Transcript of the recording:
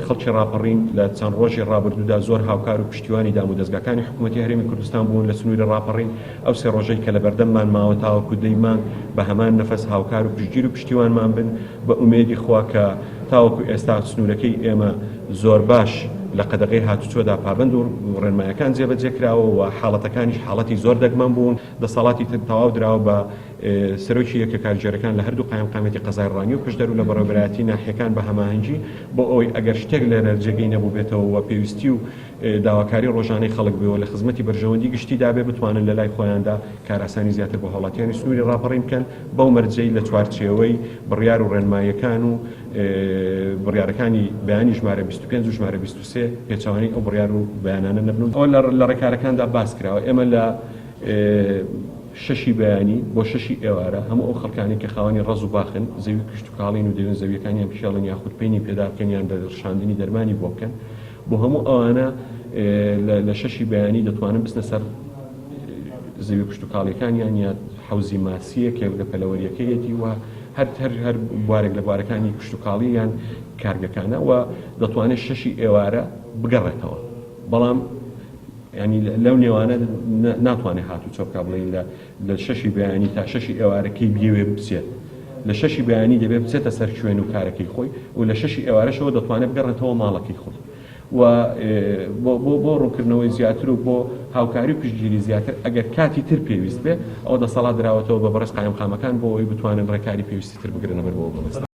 خەڵکی ڕاپەڕین لە چەند ڕۆژی ڕابردوودا زۆر هاوکار و پشتیوانی دامودەزگاکانی حکوومەتی هەرێمی کوردستان بوون لە سنووری ڕاپەڕین. ئەو سێ ڕۆژەی کە لەبەردەممان ماوە تاوەکو دەی مانگ بە هەمان نەفەس هاوکار و پشتگیر و پشتیوانمان بن بە ئومێدی خوا کە تاوەکو ئێستا سنوورەکەی ئێمە زۆرباش لە قەدەغەی هاتوچۆدا پابەند و ڕێنمایەکان جێبەجێ کراوە و حاڵەتەکانیش حاڵەتی زۆر دەگمەن بوون. دەسەڵاتی تر تەواو دراوە بە سەرۆکی یەکە کارگێرەکان لە هەردوو قایمقامیەتی قەزای ڕانیە و پشدەر و لە بەڕێوەبەرایەتی ناحیەکان بە هەماهەنگی بۆ ئەوەی ئەگەر شتێک لێرە جێگەی نەبووبێتەوە و پێویستی و داواکاری ڕۆژانەی خەڵک بێ و لە خزمەتی بەرژەوەندی گشتیدا بێ بتوانن لە لای خۆیاندا کارئاسانی زیاتر بۆ هاوڵاتیانی سنووری ڕاپەڕین بکەن بەو مەرجەی لە چوارچێوەی بڕیار و ڕێنماییەکان و بڕیارەکانی بەیانی ژمارە 25 و ژمارە 23 پێچەوانەی ئەو بڕیار و بەیانانە نەبن و ئەوە لە ڕێکارەکاندا باس کراوە ئێمە لە شەشی بەیانی بۆ شەشی ئێوارە هەموو ئەو خەڵکانەی کە خاوەنی ڕەز و باخن، زەوی کشتوکاڵین و دەیەوێن زەوییەکانیان بکێڵن یاخود پەینی پێدا بکەن یان ڕشاندنی دەرمانی بۆ بکەن، بۆ هەموو ئەوانە لە شەشی بەیانی دەتوانن بچنە سەر زەوی کشتوکاڵیەکانیان یا حەوزی ماسییە کێڵگە پەلەوەریەکەیەتی و هەر هەر هەر بوارێک لە بوارەکانی کشتوکاڵی یان کارگەکانە و دەتوانێت شەشی ئێوارە بگەڕێتەوە بەڵام یانی لەو نێوانە ناتوانێت هاتوچۆ بکا بڵێین لە لە شەشی بەیانی تا شەشی ئێوارە کەی بیەوێ بچێت لە شەشی بەیانی دەبێت بچێتە سەر شوێن و کارەکەی خۆی و لە شەشی ئێوارەشەوە دەتوانێت بگەڕێتەوە ماڵەکەی خۆی و بۆ بۆ بۆ ڕوونکردنەوەی زیاتر و بۆ هاوکاری و پشتگیری زیاتر ئەگەر کاتی تر پێویست بێ ئەوە دەسەڵات دراوەتەوە بە بەڕێز قایمقامەکان بۆ ئەوەی بتوانن ڕێکاری پێویستی تر بگرنە بەر بۆ ئەو مەبەستە.